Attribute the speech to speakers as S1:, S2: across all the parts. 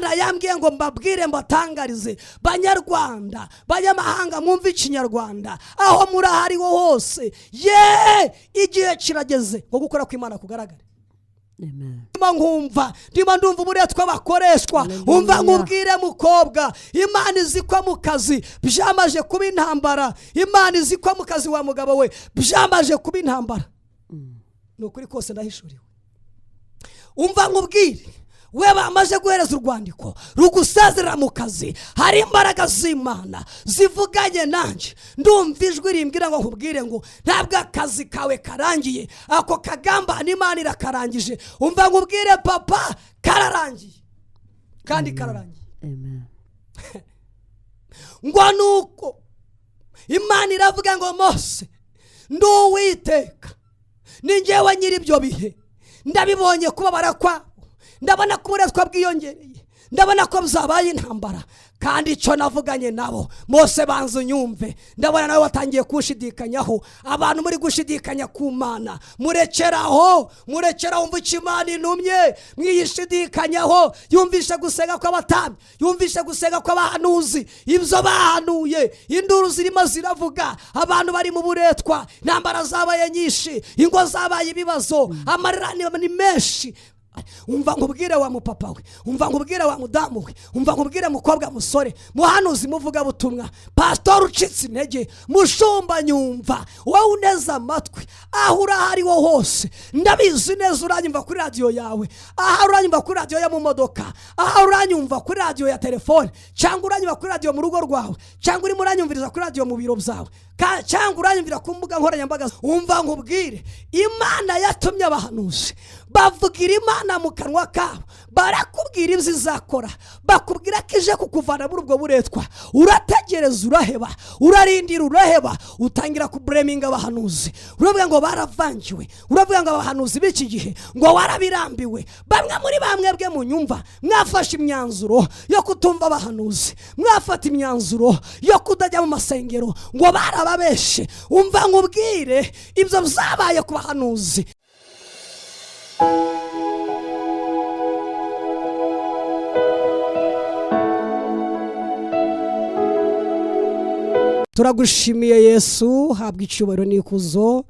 S1: Imana yambwiye ngo mbabwire, mbatangarize, Banyarwanda, banyamahanga mwumve Ikinyarwanda, aho muri aho ariho hose, ye, igihe kirageze ngo gukora kw'Imana kugaragare.
S2: Amen.
S1: Ndimo nkumva, ndimo ndumva uburetwa bakoreshwa. Umva nkubwire mukobwa, Imana izi ko mu kazi byamaje kuba intambara. Imana izi ko mu kazi, wa mugabo we, byamaje kuba intambara. Ni ukuri kose ndahishuriwe. Umva nkubwire, we bamaze guhereza urwandiko rugusezerera mu kazi, hari imbaraga z'Imana zivuganye nanjye. Ndumva ijwi rimbwira ngo nkubwire ngo ntabwo akazi kawe karangiye. Ako kagambane Imana irakarangije. Umva nkubwire papa, kararangiye kandi kararangiye.
S2: Amen.
S1: Ngo nuko Imana iravuga ngo: "Mose, ndi Uwiteka, ni ngewe nyiri ibyo bihe. Ndabibonye kubabara kwabo, ndabona ko uburetwa bwiyongereye, ndabona ko byabaye intambara, kandi icyo navuganye nabo." Mose, banza unyumve. Ndabona nawe watangiye kunshidikanyaho. Abantu muri gushidikanya ku Mana, murekeraho, murekeraho. Wumva icyo Imana intumye, mwiyishidikanyaho. Yumvishe gusenga kw'abatambyi, yumvishe gusenga kw'abahanuzi, ibyo bahanuye, induru zirimo ziravuga. Abantu bari mu buretwa, intambara zabaye nyinshi, ingo zabaye ibibazo, amarira ni menshi. Umva nkubwire wa mupapa we, umva nkubwire wa mudamu we, umva nkubwire mukobwa, musore, muhanuzi, muvugabutumwa, pasitori ucitse intege, mushumba, nyumva wowe uneze amatwi, aho uri aho ariho hose. Ndabizi neza uranyumva kuri radiyo yawe, aho uranyumva kuri radiyo yo mu modoka, aho uranyumva kuri radiyo ya telefone, cyangwa uranyumva kuri radiyo mu rugo rwawe, cyangwa urimo uranyumviriza kuri radiyo mu biro byawe, cyangwa uranyumvira ku mbuga nkoranyambaga. Umva nkubwire, Imana yatumye abahanuzi bavugira Imana mu kanwa kabo, barakubwira ibyo izakora, bakubwira ko ije kukuvana muri ubwo buretwa. Urategereza uraheba, urarindira uraheba, utangira kublaminga abahanuzi. Uravuga ngo baravangiwe, uravuga ngo abahanuzi b'iki gihe, ngo warabirambiwe. Bamwe muri bamwe bwe munyumva, mwafashe imyanzuro yo kutumva abahanuzi, mwafata imyanzuro yo kutajya mu masengero, ngo barababeshe. Umva nkubwire, ibyo byabaye ku bahanuzi. Turagushimiye Yesu, habwa icyubahiro n'ikuzo.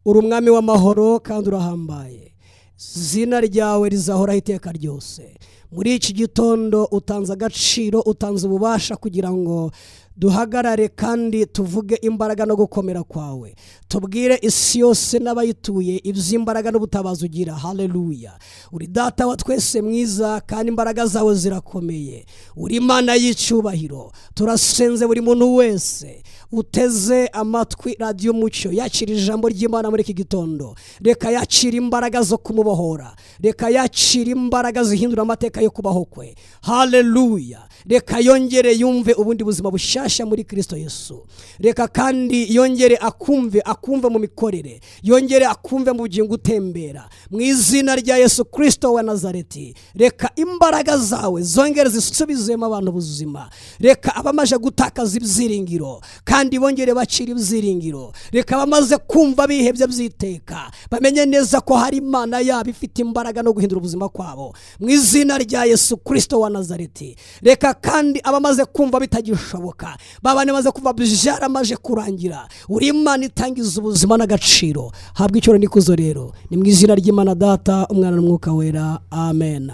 S1: Uri umwami w'amahoro kandi urahambaye, izina ryawe rizahoraho iteka ryose. Muri iki gitondo utanze agaciro, utanze ububasha kugira ngo duhagarare kandi tuvuge imbaraga no gukomera kwawe, tubwire isi yose n'abayituye iby'imbaraga n'ubutabazi ugira. Haleluya! Uri Data wa twese mwiza kandi imbaraga zawe zirakomeye, uri Imana y'icyubahiro. Turasenze, buri muntu wese uteze amatwi Radiyo Umucyo yakira ijambo ry'Imana muri iki gitondo, reka yakire imbaraga zo kumubohora, reka yakire imbaraga zihindura amateka yo kubaho kwe. Haleluya! Reka yongere yumve ubundi buzima bushyashya muri Kirisito Yesu. Reka kandi yongere akumve, akumve mu mikorere, yongere akumve mu bugingo utembera mu izina rya Yesu Kirisito wa Nazareti. Reka imbaraga zawe zongere zisubizemo abantu ubuzima. Reka abamaze gutakaza ibyiringiro kandi bongere bakira ibyiringiro. Reka abamaze kumva bihebye byiteka bamenye neza ko hari Imana yabo ifite imbaraga no guhindura ubuzima kwabo mu izina rya Yesu Kirisito wa Nazareti. Reka kandi abamaze kumva bitagishoboka, babane bamaze kumva byaramaze kurangira, uri Imana itangiza ubuzima n'agaciro. Habwa icyubahiro n'ikuzo rero, ni mu izina ry'Imana Data, Umwana n'Umwuka Wera, amen.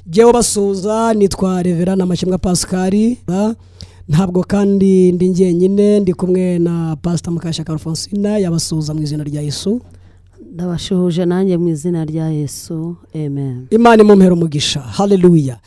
S1: Jyewe basuhuza nitwa Reverend Amakemwa Pascal. Ntabwo kandi ndi njyenyine, ndi kumwe na Pastor Mukashyaka Alphonsine. Yabasuhuza mu izina rya Yesu.
S2: Ndabashuhuje nanjye mu izina rya Yesu, amen.
S1: Imana imumpera umugisha. Haleluya!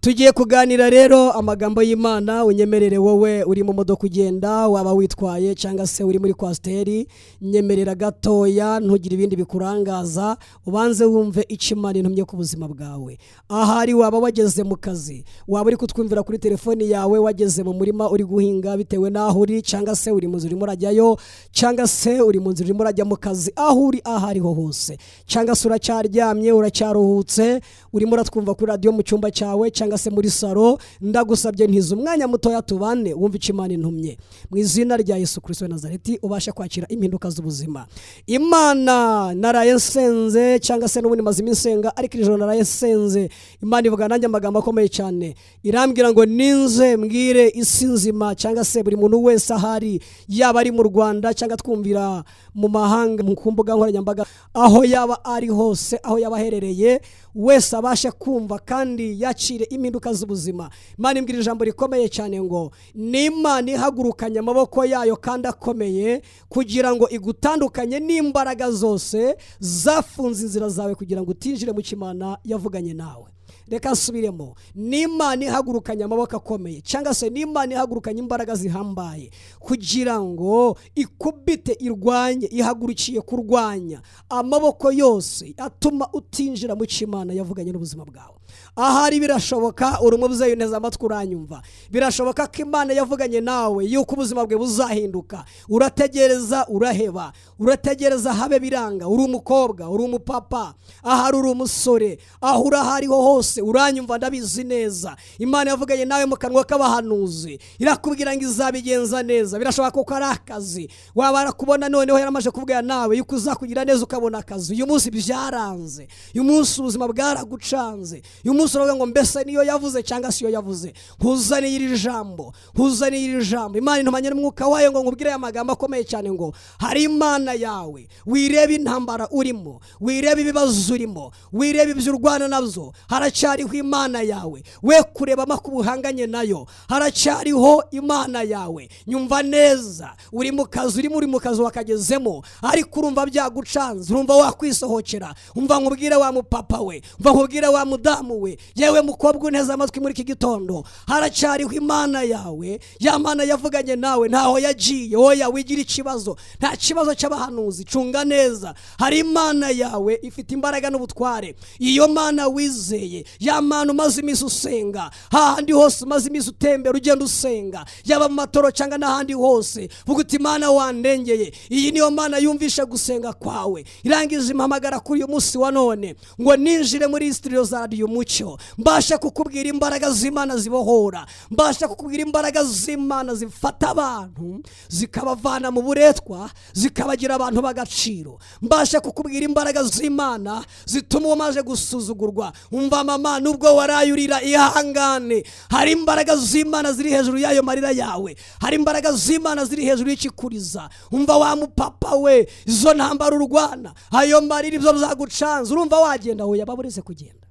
S1: Tugiye kuganira rero amagambo y'Imana. Unyemerere wowe uri mu modoka ugenda, waba witwaye cyangwa se uri muri coaster, nyemerera gatoya, ntugire ibindi bikurangaza, ubanze wumve icyo Imana intumye ku buzima bwawe. Ahari waba wageze mu kazi, waba uri kutwumvira kuri telefoni yawe, wageze mu murima uri guhinga, bitewe n'aho uri, cyangwa se uri mu nzira urimo urajyayo, cyangwa se uri mu nzira urimo urajya mu kazi, aho uri aho ariho hose, cyangwa se uracyaryamye, uracyaruhutse, urimo uratwumva kuri radiyo mu cyumba cyawe cyangwa Cyangwa se muri salo, ndagusabye ntiza umwanya mutoya tubane, wumve icyo Imana intumye mu izina rya Yesu Kirisito wa Nazareti, ubashe kwakira impinduka z'ubuzima. Imana naraye nsenze, cyangwa se n'ubundi maze iminsi nsenga, ariko iri joro naraye nsenze, Imana ivuga nanjye amagambo akomeye cyane. Irambwira ngo ninze mbwire isi nzima, cyangwa se buri muntu wese ahari, yaba ari mu Rwanda cyangwa twumvira mu mahanga ku mbuga nkoranyambaga, aho yaba ari hose, aho yaba aherereye wese, abashe kumva kandi yakire impinduka z'ubuzima. Imana imbwira ijambo rikomeye cyane ngo ni Imana ihagurukanye amaboko yayo kandi akomeye kugira ngo igutandukanye n'imbaraga zose zafunze inzira zawe kugira ngo utinjire mu Kimana yavuganye nawe. Reka nsubiremo: ni Imana ihagurukanye amaboko akomeye, cyangwa se ni Imana ihagurukanye imbaraga zihambaye kugira ngo ikubite, irwanye, ihagurukiye kurwanya amaboko yose atuma utinjira mu Kimana yavuganye n'ubuzima bwawe. Ahari birashoboka uri umubyeyi uneze amatwi uranyumva, birashoboka ko Imana yavuganye nawe yuko ubuzima bwe buzahinduka. Urategereza uraheba, urategereza habe biranga. Uri umukobwa, uri umupapa, ahari uri umusore, aho uri aho ariho hose uranyumva, ndabizi neza. Imana yavuganye nawe mu kanwa k'abahanuzi, irakubwira ngo izabigenza neza. Birashoboka ko ari akazi waba arakubona, noneho yaramaze kuvugana nawe yuko uzakugira neza ukabona akazi. Uyu munsi byaranze, uyu munsi ubuzima bwaragucanze, uyu munsi uravuga ngo mbese niyo yavuze cyangwa si yo yavuze? Nkuzaniye iri jambo, nkuzaniye iri jambo. Imana intumanye n'umwuka wayo ngo nkubwire aya magambo akomeye cyane ngo hari Imana yawe. Wirebe intambara urimo, wirebe ibibazo urimo, wirebe ibyo urwana nabyo, haracyariho Imana yawe. We kureba amakuba uhanganye nayo, haracyariho Imana yawe. Nyumva neza, uri mu kazi, urimo uri mu kazi wakagezemo, ariko urumva byagucanze, urumva wakwisohokera. Umva nkubwire wa mupapa we, umva nkubwire wa mudamu we, yewe mukobwa uneze amatwi muri iki gitondo, haracyariho Imana yawe. Ya Mana yavuganye nawe ntaho yagiye. Oya, wigira ikibazo, nta kibazo cy'abahanuzi. Cunga neza, hari Imana yawe ifite imbaraga n'ubutware. Iyo Mana wizeye, ya Mana umaze iminsi usenga, hahandi hose umaze iminsi utembera ugenda usenga, yaba mu matoro cyangwa n'ahandi hose, vuga uti: "Imana wandengeye." Iyi niyo Mana yumvishe gusenga kwawe, irangije impamagara kuri uyu munsi wa none ngo ninjire muri studio za Radiyo Umucyo, mbashe kukubwira imbaraga z'Imana zibohora, mbashe kukubwira imbaraga z'Imana zifata abantu zikabavana mu buretwa, zikabagira abantu b'agaciro, mbashe kukubwira imbaraga z'Imana zituma umaze gusuzugurwa. Umva mama, nubwo warayurira, ihangane, hari imbaraga z'Imana ziri hejuru y'ayo marira yawe, hari imbaraga z'Imana ziri hejuru y'ikikuriza. Umva wa mupapa we, izo ntambara urwana, ayo marira, ibyo byagucanze, urumva wagenda. Oya, babureze kugenda,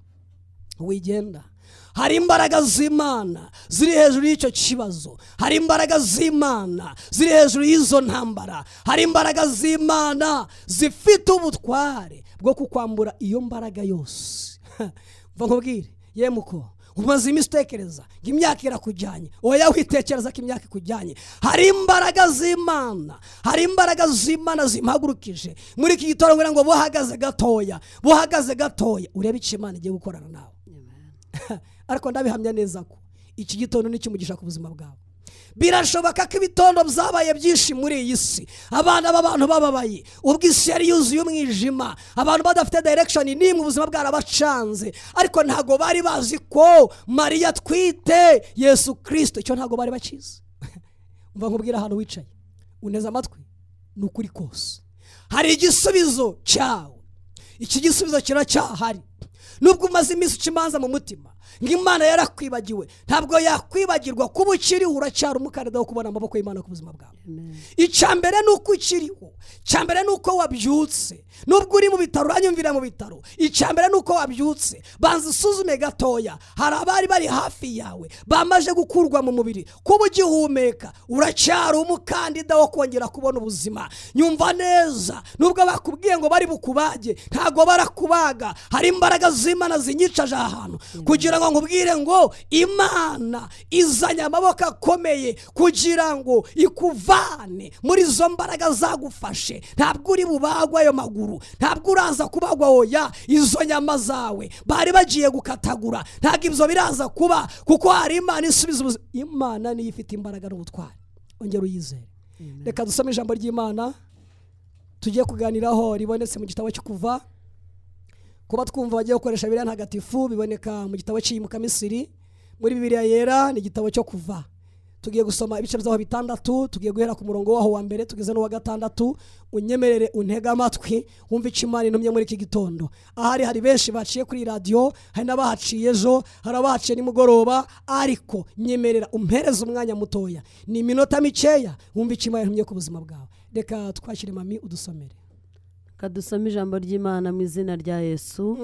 S1: wigenda. Hari imbaraga z'Imana ziri hejuru y'icyo kibazo, hari imbaraga z'Imana ziri hejuru y'izo ntambara, hari imbaraga z'Imana zifite ubutware bwo kukwambura iyo mbaraga yose. Mva nkubwire, yemuko umaze iminsi utekereza ngo imyaka irakujyanye. Oya, witekereza ko imyaka ikujyanye. Hari imbaraga z'Imana, hari imbaraga z'Imana zimpagurukije muri iki gitondo kugira ngo buhagaze gatoya, buhagaze gatoya, urebe icyo Imana igiye gukorana nawe. Ariko ndabihamya neza ko iki gitondo ni icy'umugisha ku buzima bwawe. Birashoboka ko ibitondo byabaye byinshi muri iyi si, abana b'abantu bababaye, ubwo isi yari yuzuye umwijima, abantu badafite direction n'imwe, ubuzima bwarabacanze, ariko ntabwo bari bazi ko Mariya atwite Yesu Kirisito. Icyo ntabwo bari bakizi. Mva nkubwira, ahantu wicaye uneze amatwi, ni ukuri kose hari igisubizo cyawe. Iki gisubizo kiracyahari nubwo umaze iminsi uca imanza mu mutima ngo Imana yarakwibagiwe. Ntabwo yakwibagirwa. Kuba ukiriho, uracyari umukandida wo kubona amaboko y'Imana ku buzima bwawe. Icya mbere ni uko ukiriho, icya mbere ni uko wabyutse. Nubwo uri mu bitaro, uranyumvira mu bitaro, icya mbere ni uko wabyutse. Banza usuzume gatoya, hari abari bari hafi yawe bamaze gukurwa mu mubiri. Kuba ugihumeka, uracyari umukandida wo kongera kubona ubuzima. Nyumva neza, nubwo bakubwiye ngo bari bukubage, ntabwo barakubaga. Hari imbaraga z'Imana zinyicaje aha hantu kugira ngo nkubwire ngo Imana izanye amaboko akomeye kugira ngo ikuvane muri izo mbaraga zagufashe. Ntabwo uri bubagwe ayo maguru, ntabwo uraza kubagwa. Oya, izo nyama zawe bari bagiye gukatagura, ntabwo ibyo biraza kuba, kuko hari Imana isubiza ubuzima. Imana niyo ifite imbaraga n'ubutwari, ongera uyizere. Reka dusome ijambo ry'Imana tugiye kuganiraho ribonetse mu gitabo cyo Kuva. Kuba twumva bagiye gukoresha Bibiliya Ntagatifu, biboneka mu gitabo cy'Iyimukamisiri. Muri Bibiliya Yera ni igitabo cyo Kuva. Tugiye gusoma ibice byaho 6, tugiye guhera ku murongo waho wa mbere tugeze n'uwa 6. Unyemerere untege amatwi wumve icyo Imana intumye muri iki gitondo. Ahari hari benshi baciye kuri radiyo, hari n'abahaciye ejo, hari abahaciye nimugoroba, ariko nyemerera umpereze umwanya mutoya, ni iminota mikeya, wumve icyo Imana intumye ku buzima bwawe. Reka twakire mami udusomere.
S2: Kadusome ijambo ry'Imana mu izina rya Yesu.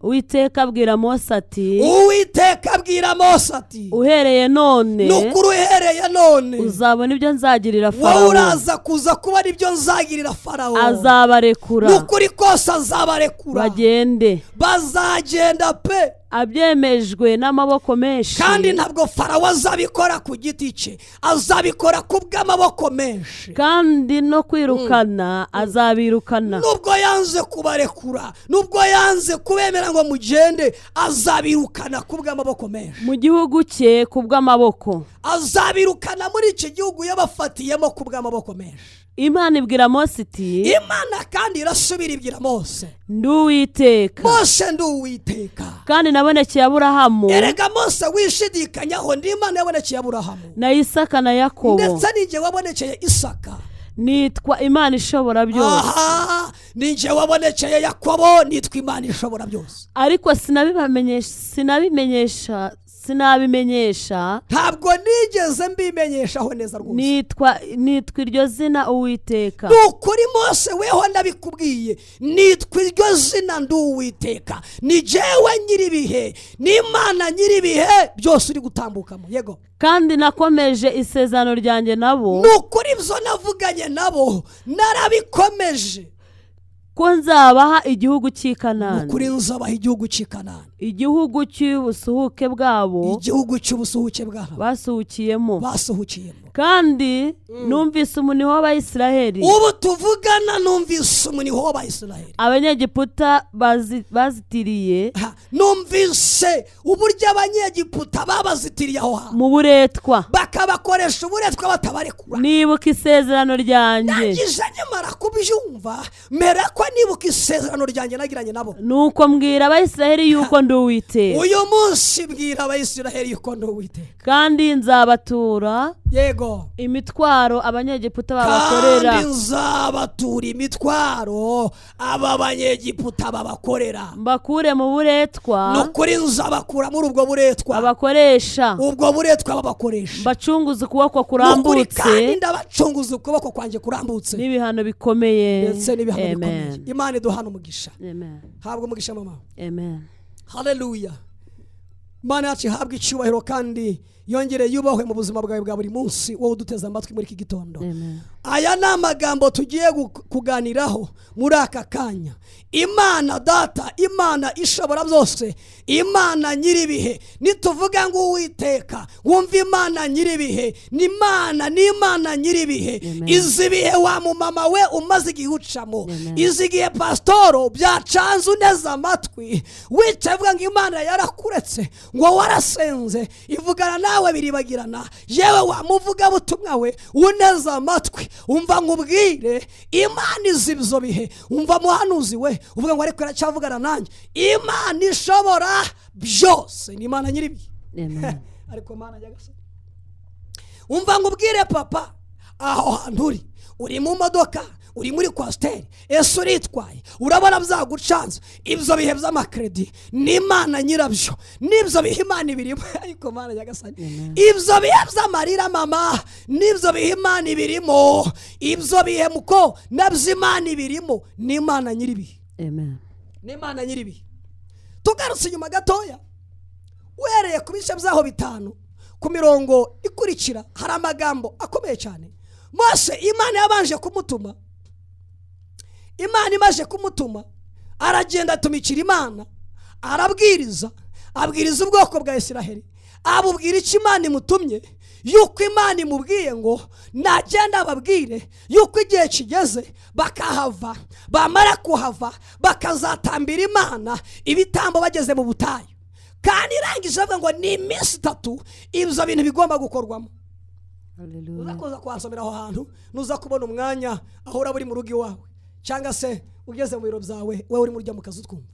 S2: Uwiteka abwira Mose ati:
S1: Uwiteka abwira Mose ati:
S2: Uhereye none,
S1: Nukuri uhereye none,
S2: uzabona ibyo nzagirira
S1: wowe
S2: Farawo.
S1: uraza kuza kubona ibyo nzagirira Farawo.
S2: Azabarekura.
S1: Nukuri kose azabarekura.
S2: Bagende.
S1: Bazagenda pe.
S2: Abyemejwe n'amaboko menshi.
S1: Kandi ntabwo Farawo azabikora ku giti cye, azabikora ku bw'amaboko menshi.
S2: Kandi no kwirukana azabirukana.
S1: Nubwo yanze kubarekura, nubwo yanze kubemera ngo mugende, azabirukana ku bw'amaboko menshi.
S2: Mu gihugu cye ku bw'amaboko.
S1: Azabirukana muri iki gihugu yabafatiyemo ku bw'amaboko menshi.
S2: Imana ibwira Mose iti:
S1: Imana kandi irasubira ibwira Mose:
S2: Ndi Uwiteka.
S1: Mose, ndi Uwiteka.
S2: Kandi nabonekeye Aburahamu.
S1: Erega Mose, wishidikanyaho, ndi Imana yabonekeye Aburahamu
S2: na Isaka na Yakobo.
S1: Ndetse ninjye wabonekeye Isaka.
S2: Nitwa Imana ishobora byose.
S1: Aha, ninjye wabonekeye Yakobo, nitwa Imana ishobora byose.
S2: Ariko sinabibamenyesha, sinabimenyesha.
S1: Ntabwo nigeze mbimenyeshaho neza rwose.
S2: Nitwa iryo zina Uwiteka.
S1: Ni ukuri Mose, weho ndabikubwiye, nitwa iryo zina, ndi Uwiteka, ni jyewe nyir'ibihe, ni Imana nyir'ibihe byose uri gutambukamo. Yego.
S2: Kandi nakomeje isezerano ryanjye nabo.
S1: Ni ukuri ibyo navuganye nabo narabikomeje.
S2: Ko nzabaha igihugu cy'i
S1: Ni
S2: Kanani,
S1: ukuri nzabaha igihugu cy'i Kanani,
S2: igihugu cy'ubusuhuke bwabo,
S1: igihugu cy'ubusuhuke bwabo,
S2: basuhukiyemo.
S1: Basuhukiyemo.
S2: Kandi numvise umuniho w'Abayisiraheli.
S1: Ubu tuvugana numvise umuniho w'Abayisiraheli.
S2: Abanyegiputa bazitiriye.
S1: Ha, numvise uburyo Abanyegiputa babazitiriye aho hantu
S2: mu buretwa.
S1: Bakabakoresha uburetwa batabarekura.
S2: Nibuka isezerano ryanjye.
S1: Ndangije nyamara kubyumva, mera ko nibuka isezerano ryanjye nagiranye nabo.
S2: Nuko mbwira Abayisiraheli yuko ndi Uwiteka.
S1: Uyu munsi mbwira Abayisiraheli yuko ndi Uwiteka.
S2: Kandi nzabatura imitwaro Abanyegiputa babakorera.
S1: Kandi nzabatura imitwaro aba Banyegiputa babakorera.
S2: Mbakure mu buretwa
S1: Ni ukuri nzabakura muri ubwo buretwa
S2: babakoresha.
S1: ubwo buretwa babakoresha.
S2: Mbacunguze ukuboko
S1: Ni ukuri
S2: kurambutse
S1: kandi ndabacunguza ukuboko kwanjye kurambutse
S2: n'ibihano bikomeye.
S1: ndetse n'ibihano bikomeye.
S2: Amen.
S1: Imana iduhana umugisha.
S2: Amen.
S1: Habwa umugisha, mama.
S2: Amen.
S1: Haleluya! Imana yacu ihabwe icyubahiro kandi yongere yubahwe mu buzima bwawe bwa buri munsi, wowe uduteze amatwi muri iki gitondo.
S2: Amen.
S1: Aya ni amagambo tugiye kuganiraho muri aka kanya. Imana Data, Imana ishobora byose, Imana nyir'ibihe. Nituvuga ngo Uwiteka, wumva Imana nyir'ibihe, ni Imana, ni Imana nyir'ibihe.
S2: Amen.
S1: Izi ibihe wa mumama we umaze igihe ucamo.
S2: Amen.
S1: Izi igihe pasitoro byacanze uneze amatwi, wicaye uvuga ngo Imana yarakuretse, ngo warasenze ivugana nawe biribagirana. Yewe wa muvugabutumwa we uneze amatwi, umva nkubwire, Imana izi ibyo bihe. Umva muhanuzi we uvuga ngo ariko iracyavugana nanjye, Imana ishobora byose, ni Imana nyir'ibihe.
S2: Amen.
S1: Ariko Mana nyagasani, umva nkubwire papa, aho hantu uri mu modoka, uri muri coaster, ese uritwaye, urabona byagucanze, ibyo bihe by'amakredi ni Imana nyirabyo, n'ibyo bihe Imana ibirimo. Ariko Mana nyagasani, ibyo bihe by'amarira mama, n'ibyo bihe Imana ibirimo, ibyo bihe muko nabyo Imana ibirimo, ni Imana nyir'ibihe.
S2: Amen.
S1: Ni Imana nyir'ibihe. Tugarutse inyuma gatoya, uhereye ku bice byaho 5 ku mirongo ikurikira, hari amagambo akomeye cyane. Mose Imana yabanje kumutuma, Imana imaze kumutuma aragenda atumikira Imana, arabwiriza, abwiriza ubwoko bwa Isiraheli, abubwira icyo Imana imutumye, yuko Imana imubwiye ngo nagenda ababwire yuko igihe kigeze bakahava, bamara kuhava bakazatambira Imana ibitambo bageze mu butayu. Kandi irangije avuga ngo ni iminsi 3 ibyo bintu bigomba gukorwamo.
S2: Hallelujah.
S1: Uza kuza kuhasomera aho hantu, nuza kubona umwanya aho uraba uri mu rugo iwawe, cyangwa se ugeze mu biro byawe, wowe urimo urya mu kazi utwumva.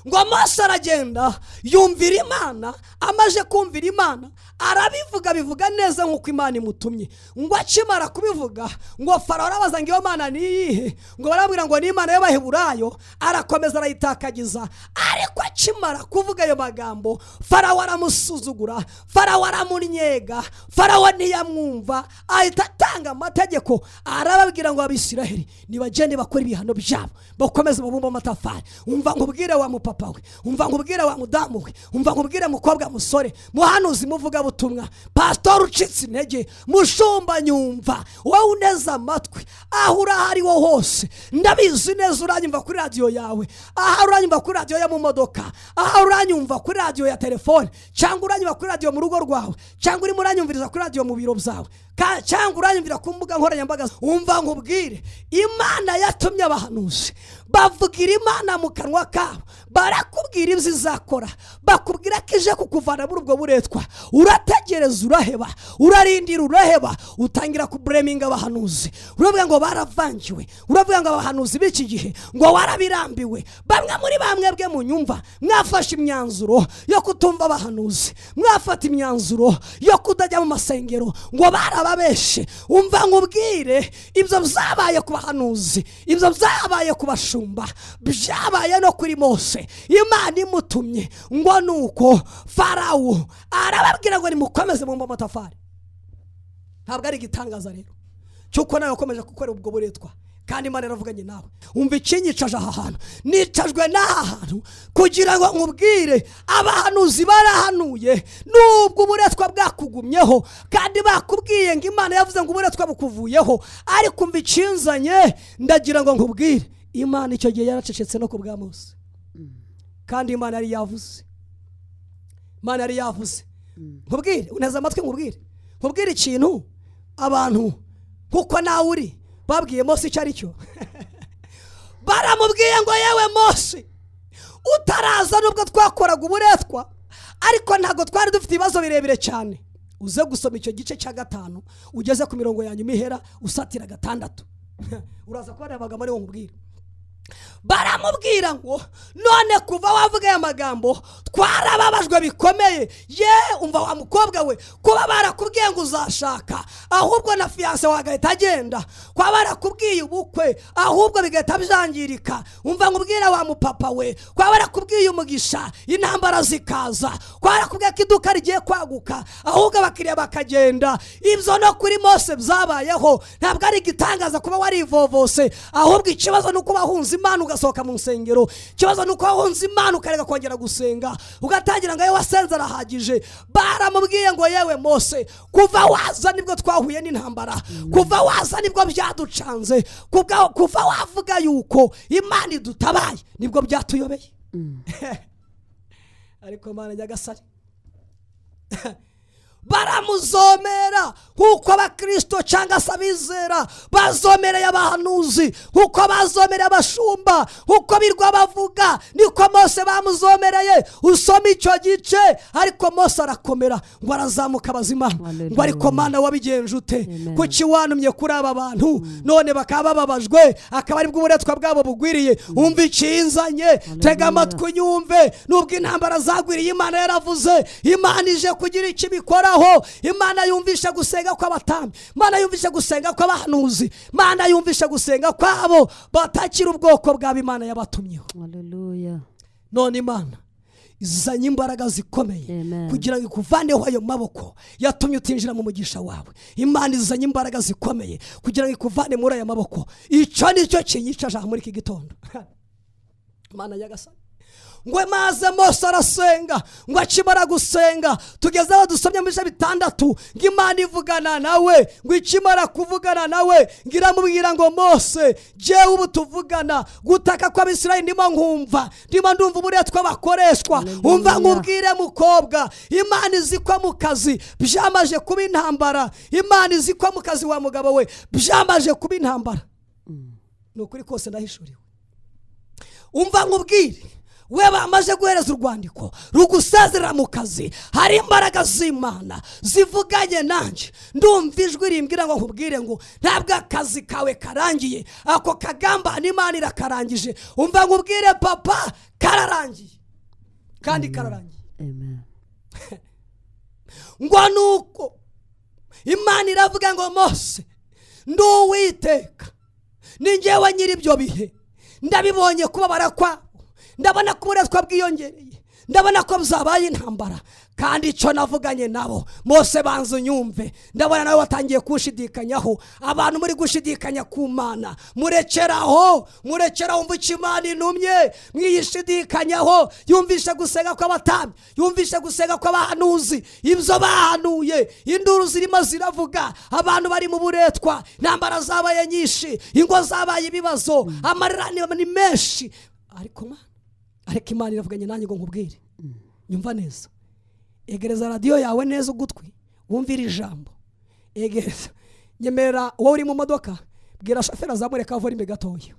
S1: Ngo Mose aragenda yumvira Imana. Amaze kumvira Imana arabivuga, bivuga neza nk'uko Imana imutumye. Ngo akimara kubivuga, ngo Farawo arabaza ngo: "Iyo Mana ni iyihe?" Ngo barabwira ngo ni Imana y'Abaheburayo. Arakomeza arayitakagiza, ariko akimara kuvuga ayo magambo, Farawo aramusuzugura, Farawo aramunyega, Farawo ntiyamwumva. Ahita atanga amategeko, arababwira ngo Abisiraheli nibagende bakora ibihano byabo, bakomeze babumbe amatafari. Umva nkubwire wa mupapa we, umva nkubwire wa mudamu we, umva nkubwire mukobwa, musore, muhanuzi, muvugabutumwa, pasitori ucitse intege, mushumba nyumva, wowe uneze amatwi, aho uri aho ariho hose, ndabizi neza uranyumva kuri radiyo yawe, aho uranyumva kuri radiyo yo mu modoka, aho uranyumva kuri radiyo ya telefone, cyangwa uranyumva kuri radiyo mu rugo rwawe, cyangwa urimo uranyumviriza kuri radiyo mu biro byawe, cyangwa uranyumvira ku mbuga nkoranyambaga, umva nkubwire: Imana yatumye abahanuzi bavugira Imana mu kanwa kabo, barakubwira ibyo izakora, bakubwira ko ije kukuvana muri ubwo buretwa. Urategereza uraheba, urarindira uraheba, utangira kublaminga abahanuzi, uravuga ngo baravangiwe, uravuga ngo abahanuzi b'iki gihe, ngo warabirambiwe. Bamwe muri bamwe bwe munyumva, mwafashe imyanzuro yo kutumva abahanuzi, mwafata imyanzuro yo kutajya mu masengero, ngo barababeshe. Umva nkubwire, ibyo byabaye ku bahanuzi, ibyo byabaye ku bashumba, byabaye no kuri Mose Imana imutumye. Ngo nuko Farawo arababwira ngo nimukomeze mubumbe amatafari. Ntabwo ari igitangaza rero cy'uko nawe wakomeje gukora ubwo buretwa kandi Imana yaravuganye nawe. Umva ikinyicaje aha hantu, nicajwe n'aha hantu kugira ngo nkubwire: abahanuzi barahanuye nubwo uburetwa bwakugumyeho, kandi bakubwiye ngo Imana yavuze ngo uburetwa bukuvuyeho. Ariko umva ikinzanye, ndagira ngo nkubwire: Imana icyo gihe yaracecetse no ku bwa Mose, kandi Imana yari yavuze, Imana yari yavuze. Nkubwire, uneze amatwi, nkubwire ikintu abantu nkuko nawe uri babwiye Mose icyo ari cyo. Baramubwiye ngo: "Yewe Mose, utaraza nubwo twakoraga uburetwa, ariko ntabwo twari dufite ibibazo birebire cyane." Uze gusoma icyo gice cya 5, ugeze ku mirongo ya nyuma ihera usatira 6, uraza kubona amagambo ariwo nkubwira. Baramubwira ngo: "None kuva wavuga aya magambo twarababajwe bikomeye." Ye, umva wa mukobwa we, kuba barakubwiye ngo uzashaka, ahubwo na fiancé wagahita agenda, kuba barakubwiye ubukwe, ahubwo bigahita byangirika. Umva nkubwira wa mupapa we, kuba barakubwiye umugisha, intambara zikaza, kuba barakubwiye ko iduka rigiye kwaguka, ahubwo abakiriya bakagenda, ibyo no kuri Mose byabayeho. Ntabwo ari igitangaza kuba warivovose, ahubwo ikibazo ni uko wahunze Imana ugasohoka mu nsengero. Ikibazo ni uko wahunze Imana ukareka kongera gusenga, ugatangira ngo ayo wasenze arahagije. Baramubwiye ngo: "Yewe Mose, kuva waza nibwo twahuye n'intambara, kuva waza nibwo byaducanze, kuva wavuga yuko Imana idutabaye nibwo byatuyobeye." Ariko Mana Nyagasani, baramuzomera nk'uko abakirisito cyangwa se abizera bazomereye abahanuzi, nk'uko bazomereye abashumba, nk'uko birwa bavuga, niko Mose bamuzomereye. Usoma icyo gice. Ariko Mose arakomera, ngo arazamuka abazima, ngo: "Ariko Mana, wabigenje ute?
S2: Amen.
S1: Kuki wantumye kuri aba bantu, none bakaba bababajwe, akaba aribwo uburetwa bwabo bugwiriye?" Umva ikinzanye, tega amatwi unyumve: nubwo intambara zagwiriye, Imana yaravuze, Imana ije kugira icyo ibikoraho. Imana yumvishe gusenga kw'abatambyi, Imana yumvishe gusenga kw'abahanuzi, Imana yumvishe gusenga kwabo batakira ubwoko bwabo Imana yabatumyeho.
S2: Haleluya.
S1: None Imana izanye imbaraga zikomeye
S2: Amen.
S1: kugira ngo ikuvaneho ayo maboko yatumye utinjira mu mugisha wawe. Imana izanye imbaraga zikomeye kugira ngo ikuvane muri aya maboko. Icyo ni cyo kinyicaje aha muri iki gitondo. Imana Nyagasani, ngo maze Mose arasenga. Ngo akimara gusenga, tugeze aho dusomye mu bice 6, ngo Imana ivugana nawe. Ngo ikimara kuvugana nawe, ngo iramubwira ngo: "Mose, jyewe ubu tuvugana, gutaka kw'Abisirayeli ndimo nkumva, ndimo ndumva uburetwa bakoreshwa."
S2: Hallelujah.
S1: Umva nkubwire mukobwa, Imana izi ko mu kazi byamaje kuba intambara. Imana izi ko mu kazi, wa mugabo we, byamaje kuba intambara. Ni ukuri kose ndahishuriwe. Umva nkubwire. We bamaze guhereza urwandiko rugusezerera mu kazi, hari imbaraga z'Imana zivuganye nanjye. Ndumva ijwi rimbwira ngo nkubwire ngo ntabwo akazi kawe karangiye, ako kagambane Imana irakarangije. Umva nkubwire papa, kararangiye kandi kararangiye.
S2: Amen.
S1: Ngo nuko Imana iravuga ngo Mose, ndi Uwiteka, ni njyewe nyiri ibyo bihe, ndabibonye kubabara kwabo, ndabona ko uburetwa bwiyongereye, ndabona ko byabaye intambara, kandi icyo navuganye nabo. Mose, banza unyumve, ndabona nawe watangiye kunshidikanyaho. Abantu muri gushidikanya ku Mana, murekeraho, murekeraho. Umva icyo Imana intumye, mwiyishidikanyaho. Yumvishe gusenga kw'abatambyi, yumvishe gusenga kw'abahanuzi, ibyo bahanuye, induru zirimo ziravuga, abantu bari mu buretwa, intambara zabaye nyinshi, ingo zabaye ibibazo, amarira ni menshi. Ariko Mana, ariko Imana iravuganye nanjye ngo nkubwire. Nyumva neza, egereza radiyo yawe neza ugutwi wumvire ijambo. Egereza, nyemerera, wowe uri mu modoka, bwira shoferi azamure ka volume gatoya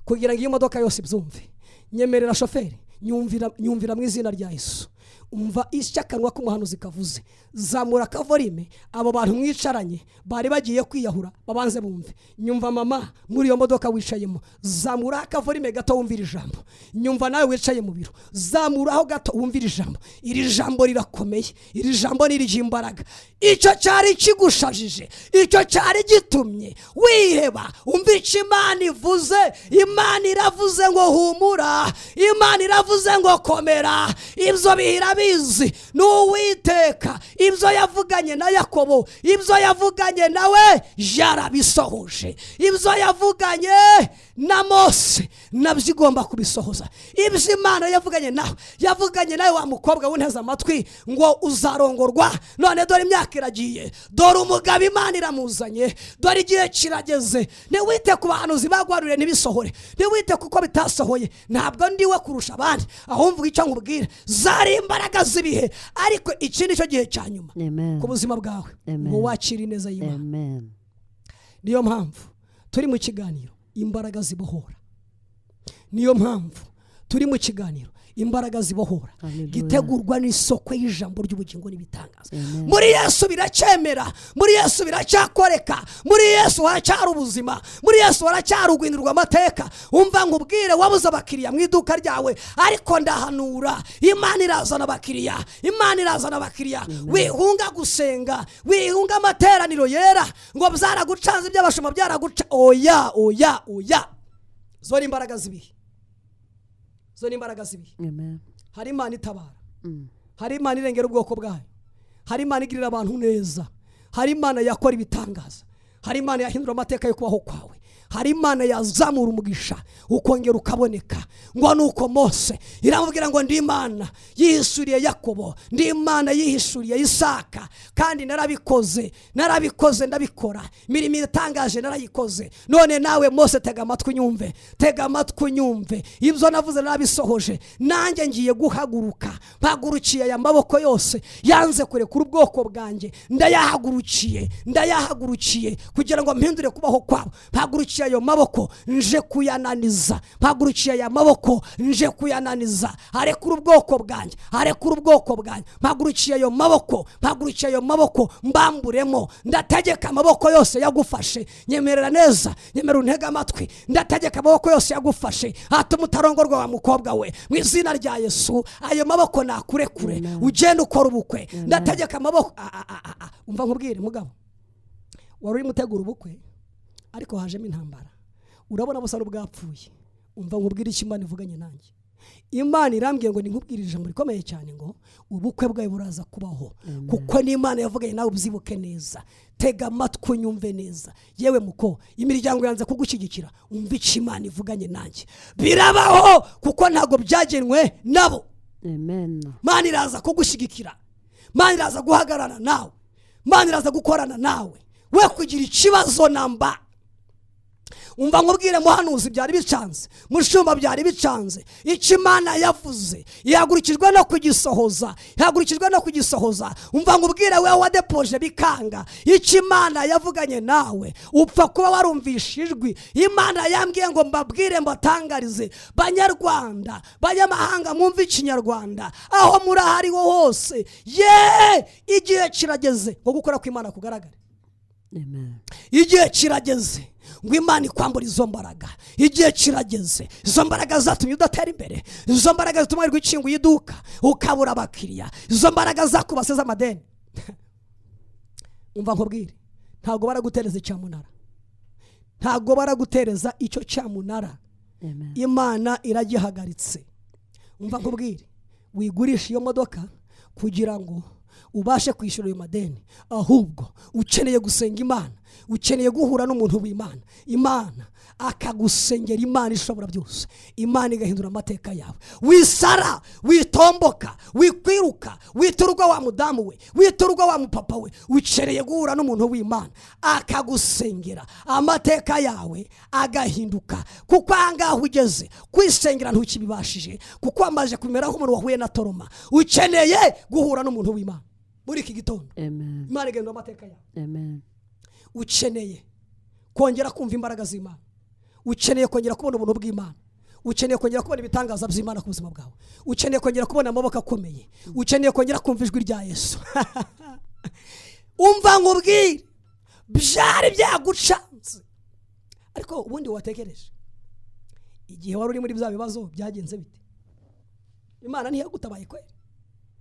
S1: kugira ngo iyo modoka yose ibyumve. Nyemerera shoferi, nyumvira, nyumvira mu izina rya Yesu. Umva icyo akanwa k'umuhanuzi kavuze. Zamura ka volume, abo bantu mwicaranye bari bagiye kwiyahura babanze bumve. Nyumva mama, muri iyo modoka wicayemo, zamura aka volume gato wumvira ijambo. Nyumva nawe wicaye mu biro, zamuraho gato wumvira ijambo. Iri jambo rirakomeye, iri jambo ni iry'imbaraga. Icyo cyari kigushajije, icyo cyari gitumye wiheba, umva icyo Imana ivuze. Imana iravuze ngo humura, Imana iravuze ngo komera. Ibyo bihe irabizi, ni Uwiteka. Ibyo yavuganye na Yakobo, ibyo yavuganye nawe yarabisohoje. Ibyo yavuganye na Mose nabyo igomba kubisohoza. Ibyo Imana yavuganye nawe, yavuganye nawe wa mukobwa w'unteze amatwi, ngo uzarongorwa, none dore imyaka iragiye, dore umugabo Imana iramuzanye, dore igihe kirageze. Ntiwite ku bahanuzi bagwaruriye ntibisohore, ntiwite kuko bitasohoye. Ntabwo ndiwe kurusha abandi, ahubwo icyo nkubwira, zari imbaraga z'ibihe, ariko iki ni cyo gihe cya nyuma
S2: Amen.
S1: ku buzima bwawe
S2: Amen.
S1: ngo wakire ineza y'Imana.
S2: Amen.
S1: Niyo mpamvu turi mu kiganiro Imbaraga Zibohora. Niyo mpamvu turi mu kiganiro Imbaraga Zibohora,
S2: Hallelujah.
S1: gitegurwa n'isoko y'ijambo ry'ubugingo n'ibitangaza.
S2: Amen.
S1: Muri Yesu biracyemera, muri Yesu biracyakoreka, muri Yesu haracyari ubuzima, muri Yesu haracyari uguhindurwa amateka. Umva nkubwire, wabuze abakiriya mu iduka ryawe, ariko ndahanura, Imana irazana abakiriya, Imana irazana abakiriya. Wihunga gusenga, wihunga amateraniro yera ngo byaragucanze, iby'abashumba byaraguca. Oya, oya, oya, zo ni imbaraga z'ibihe, zo ni imbaraga z'ibihe.
S2: Amen.
S1: Hari Imana itabara, hari Imana irengera ubwoko bwayo, hari Imana igirira abantu neza, hari Imana yakora ibitangaza, hari Imana yahindura amateka yo kubaho kwawe, hari Imana yazamura umugisha ukongera ukaboneka. Ngo nuko Mose iramubwira ngo ndi Imana yihishuriye Yakobo, ndi Imana yihishuriye Isaka, kandi narabikoze, narabikoze, ndabikora, imirimo itangaje narayikoze. None nawe Mose, tega amatwi unyumve, tega amatwi unyumve, ibyo navuze narabisohoje. Nanjye ngiye guhaguruka, mpagurukiye aya maboko yose yanze kurekura ubwoko bwanjye, ndayahagurukiye, ndayahagurukiye kugira ngo mpindure kubaho kwabo. Mpagurukiye ayo maboko nje kuyananiza, mpagurukiye aya maboko nje kuyananiza, arekura ubwoko bwanjye, arekura ubwoko bwanjye. Mpagurukiye ayo maboko, mpagurukiye ayo maboko mbamburemo. Ndategeka amaboko yose yagufashe, nyemerera neza, nyemerera untege amatwi, ndategeka amaboko yose yagufashe atuma utarongorwa wa mukobwa we, mu izina rya Yesu ayo maboko nakurekure.
S2: Amen.
S1: Ugende ukora ubukwe.
S2: Amen.
S1: Ndategeka amaboko. Umva nkubwire mugabo, wari urimo utegura ubukwe ariko hajemo intambara, urabona busa n'ubwapfuye. Umva nkubwire icyo Imana ivuganye nanjye. Imana irambwiye ngo ninkubwire ijambo rikomeye cyane, ngo ubukwe bwawe buraza kubaho, kuko n'Imana yavuganye nawe. Ubyibuke neza, tega amatwi unyumve neza. Yewe muko imiryango yanze kugushyigikira, umva icyo Imana ivuganye nanjye, birabaho kuko ntabwo byagenwe nabo.
S2: Amen.
S1: Imana iraza kugushyigikira, Imana iraza guhagarara nawe, Imana iraza gukorana nawe, we kugira ikibazo namba. Umva nkubwire, muhanuzi, byari bicanze, mushumba, byari bicanze. Icyo Imana yavuze ihagurukijwe no kugisohoza, ihagurukijwe no kugisohoza. Umva nkubwire, wowe wadepoje bikanga, icyo Imana yavuganye nawe upfa kuba warumvishe ijwi. Imana yambwiye ngo mbabwire, mbatangarize, Banyarwanda, banyamahanga mwumve Ikinyarwanda, aho muri aho ariho hose, ye, igihe kirageze ngo gukora kw'Imana kugaragare.
S2: Amen.
S1: Igihe kirageze ngo Imana ikwambure izo mbaraga. Igihe kirageze, izo mbaraga zatumye udatera imbere, izo mbaraga zituma wirirwa ukinguye iduka ukabura abakiriya, izo mbaraga zakubase z'amadeni. Umva nkubwire, ntabwo baragutereza icyamunara, ntabwo baragutereza icyo cyamunara.
S2: Amen.
S1: Imana iragihagaritse. Umva nkubwire, wigurisha iyo modoka kugira ngo ubashe kwishyura ayo madeni, ahubwo ukeneye gusenga Imana, ukeneye guhura n'umuntu w'Imana, Imana akagusengera, Imana ishobora byose, Imana igahindura amateka yawe. Wisara, witomboka, wikwiruka, witurwa wa mudamu we, witurwa wa mupapa we. Ukeneye guhura n'umuntu w'Imana akagusengera, amateka yawe agahinduka, kuko ahangaha ugeze kwisengera ntukibibashije, kuko wamaze kumera nk'umuntu wahuye na trauma. Ukeneye guhura n'umuntu w'Imana muri iki gitondo.
S2: Amen.
S1: Imana igahindura amateka yawe.
S2: Amen.
S1: Ukeneye kongera kumva imbaraga z'Imana, ukeneye kongera kubona ubuntu bw'Imana, ukeneye kongera kubona ibitangaza by'Imana ku buzima bwawe, ukeneye kongera kubona amaboko akomeye, ukeneye kongera kumva ijwi rya Yesu. Umva nkubwire, byari byagucanze, ariko ubundi watekereje igihe wari uri muri bya bibazo byagenze bite? Imana ntiyagutabaye kweri?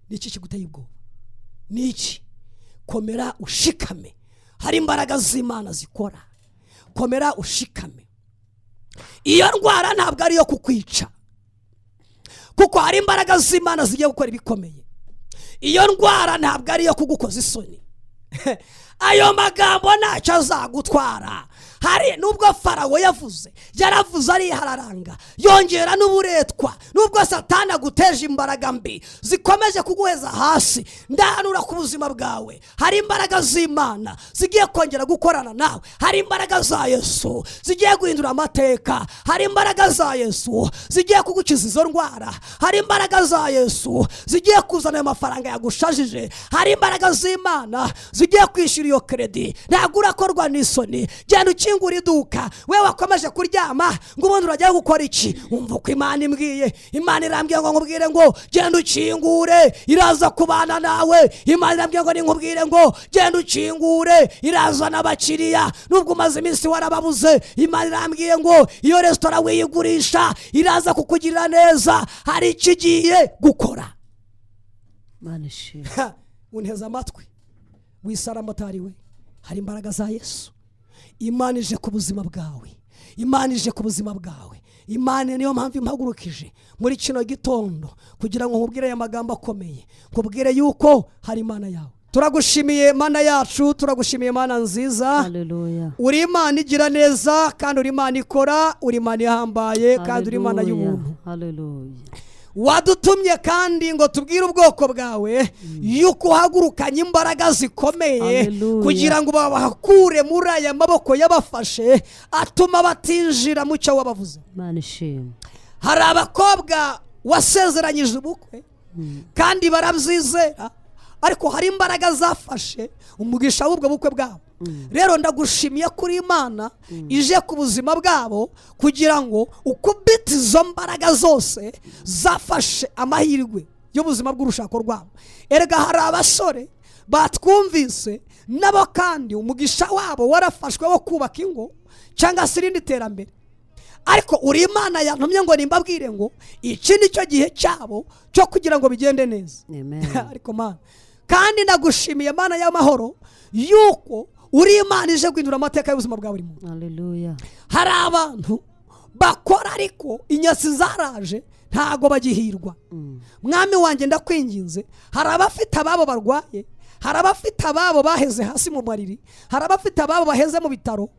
S1: Ni iki kiguteye ubwoba? Ni iki? Komera ushikame, hari imbaraga z'Imana zikora. Komera ushikame. Iyo ndwara ntabwo ari iyo kukwica, kuko hari imbaraga z'Imana zigiye gukora ibikomeye. Iyo ndwara ntabwo ari iyo kugukoza isoni. Ayo magambo ntacyo azagutwara. Hari nubwo Farawo yavuze, yaravuze arihararanga, yongera n'uburetwa. Nubwo Satani aguteje imbaraga mbi zikomeje kuguheza hasi, ndahanura ku buzima bwawe, hari imbaraga z'Imana zigiye kongera gukorana nawe, hari imbaraga za Yesu zigiye guhindura amateka, hari imbaraga za Yesu zigiye kugukiza izo ndwara, hari imbaraga za Yesu zigiye kuzana ayo mafaranga yagushajije, hari imbaraga z'Imana zigiye kwishyura iyo crédit. Ntabwo urakorwa n'isoni. Genda ukingura iduka. We wakomeje kuryama ngo ubundi urajya gukora iki? Wumva uko Imana imbwiye. Imana irambwiye ngo nkubwire ngo genda ukingure, iraza kubana nawe. Imana irambwiye ngo ninkubwire ngo genda ukingure, iraza n'abakiriya nubwo umaze iminsi warababuze. Imana irambwiye ngo iyo resitora wiyigurisha, iraza kukugirira neza, hari icyo igiye gukora.
S2: Imana ishimwe.
S1: Ha, unteze amatwi, wisara motari we, hari imbaraga za Yesu. Imana ije ku buzima bwawe, Imana ije ku buzima bwawe. Imana niyo mpamvu impagurukije muri kino gitondo kugira ngo nkubwire aya magambo akomeye, nkubwire yuko hari Imana yawe. Turagushimiye Mana yacu, turagushimiye Mana nziza.
S2: Haleluya.
S1: Uri Imana igira neza, kandi uri Imana ikora, uri Imana ihambaye, kandi uri Imana y'ubuntu.
S2: Haleluya.
S1: Wadutumye kandi ngo tubwire ubwoko bwawe yuko uhagurukanye imbaraga zikomeye
S2: Haleluya.
S1: kugira ngo babakure muri aya maboko yabafashe atuma batinjira mu cyo wabavuze.
S2: Imana ishimwe.
S1: Hari abakobwa wasezeranyije ubukwe kandi barabyizera, ariko hari imbaraga zafashe umugisha w'ubwo bukwe bwabo. Rero ndagushimiye kuri Imana ije ku buzima bwabo kugira ngo ukubite izo mbaraga zose zafashe amahirwe y'ubuzima bw'urushako rwabo. Erega hari abasore batwumvise nabo kandi umugisha wabo warafashwe wo kubaka ingo cyangwa se irindi terambere, ariko uri Imana yantumye ngo nimbabwire ngo iki ni cyo gihe cyabo cyo kugira ngo bigende neza.
S2: Amen.
S1: Ariko Mana, kandi nagushimiye Mana y'amahoro yuko uri Imana ije guhindura amateka y'ubuzima bwa buri muntu.
S2: Haleluya.
S1: Hari abantu bakora ariko inyatsi zaraje, ntago bagihirwa. Mwami wanjye, ndakwinginze, hari abafite ababo barwaye, hari abafite ababo baheze hasi mu mariri, hari abafite ababo baheze mu bitaro.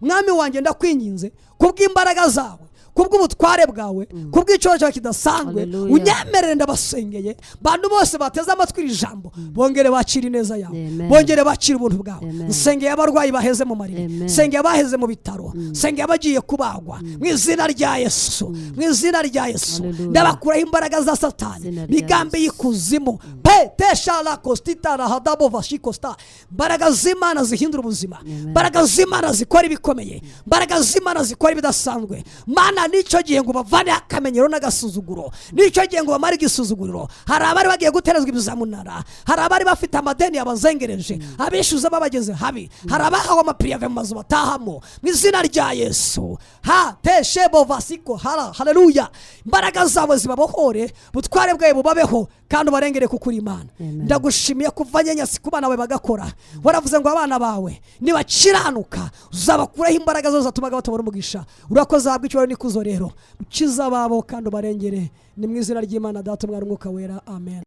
S1: Mwami wanjye, ndakwinginze kubw'imbaraga zawe, Kubw'ubutware bwawe, kubw'icyubahiro cyawe kidasanzwe,
S2: Hallelujah.
S1: unyemerere, ndabasengeye, bantu bose bateze amatwi iri jambo, bongere bakire ineza yawe,
S2: Amen.
S1: bongere bakire ubuntu bwawe.
S2: Amen.
S1: Nsengeye abarwayi baheze mu mariri,
S2: Amen.
S1: nsengeye abaheze mu bitaro, nsengeye abagiye kubagwa, mu izina rya Yesu, mu izina rya Yesu.
S2: Hallelujah.
S1: Ndabakuraho imbaraga za Satani,
S2: Izina rya
S1: migambi
S2: Yesu.
S1: y'ikuzimu pe tesha kostita rahadabo vashikosta. Imbaraga z'Imana zihindura ubuzima,
S2: Amen.
S1: imbaraga z'Imana zikora ibikomeye, imbaraga z'Imana zikora ibidasanzwe. Mana, nicyo gihe ngo bavaneho akamenyero n'agasuzuguro, nicyo gihe ngo bamare igisuzuguriro. Hari abari bagiye guterezwa ibizamunara, hari abari bafite amadeni yabazengereje, abishyuza babageze habi, hari abahawe amapiriyave mu mazu batahamo, mu izina rya Yesu. Ha teshebo vasiko hara, haleluya. Imbaraga zawe zibabohore, butware bwawe bubabeho, kandi ubarengere kuko uri Imana.
S2: Amen.
S1: Ndagushimiye kuva nyenyasi ku bana bawe bagakora. Waravuze ngo abana bawe nibakiranuka uzabakuraho imbaraga zose zatumaga batabona umugisha. Urakoze, ahabwa icyubahiro n'ikuzo. Rero ukize ababo kandi ubarengere. Ni mu izina ry'Imana Data, Umwana, Umwuka Wera, amen.